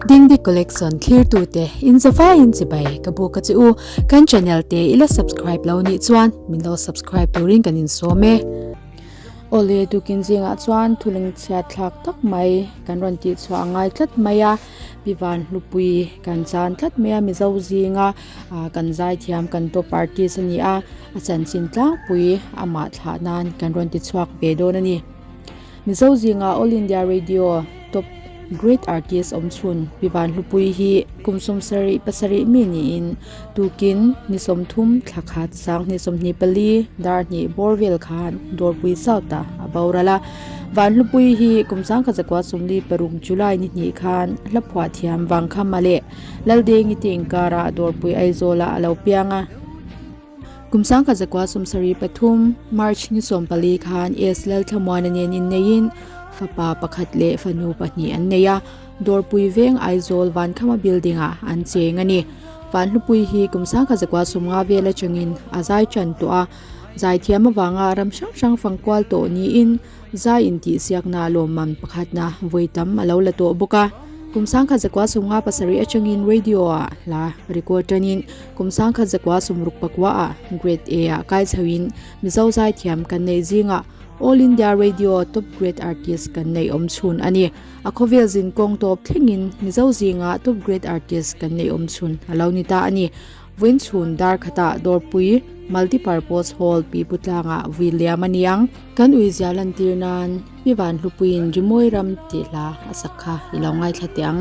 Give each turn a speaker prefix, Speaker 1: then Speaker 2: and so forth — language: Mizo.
Speaker 1: Dingdi Collection thlirtute in zavaiin chibai ka buk a che u. Kan channel te i la subscribe lo nih chuan min lo subscribe turin kan insawm e. Awle tukin zingah chuan thuleng chhiat thlak tak mai kan rawn tih chhuah a ngai tlat mai a, Pi Vanhlupui kan chan tlat mai a, Mizo zinga kan zaithiam kan top artist a ni a, a chanchin tlangpui amah thlah nan kan rawn ti chhuak ve dawn a ni. Mizo zinga All India Radio Top Great Artist awmchhun Pi Vanhlupui hi kum 77 pasarih mi niin tukin ni 30 thla khat sanghnih 24 dar hnih bawr vel khan Dawrpui South ah a boral a. Vanhlupui hi kum 1946 July ni hnih khan hlaphuah thiam Vangkhama leh Laldengi te inkarah Dawrpui Aizawl ah a lo piang a. Kum 1973 March ni 14 khan S. Lalthlamuana nen inneiin fapa pakhat leh fanu pahnih an nei a, Dawrpui Veng Aizawl Vankhama Building-ah an cheng a ni. Vanhlupui hi kum 1950 vel atangin a zai tan tawh a, zaithiam avanga ram hrang hrang fangkual tawh niin Zai intihsiakna lawmman pakhatna vawi tam a lo la tawh bawk a. Kum 1957 atangin radio-ah hla record tanin kum 1969-ah Grade A-ah kai chhoin Mizo zaithiam kan neih zingah All India Radio Top Grade Artist kan neih awm chhun a ni. A khawvel zin kawng tawp thlengin Mizo zingah Top Grade Artist kan neih awm chhun a lo ni ta a ni. Vawiin chhun dar khatah Dawrpui Multipurpose Hall Pipu tlangah vui liam a niang. Kan uizia lantir nan Pi Vanhlupuiin Rimawi Ram tih hla a sak kha i lo ngaithla teh ang.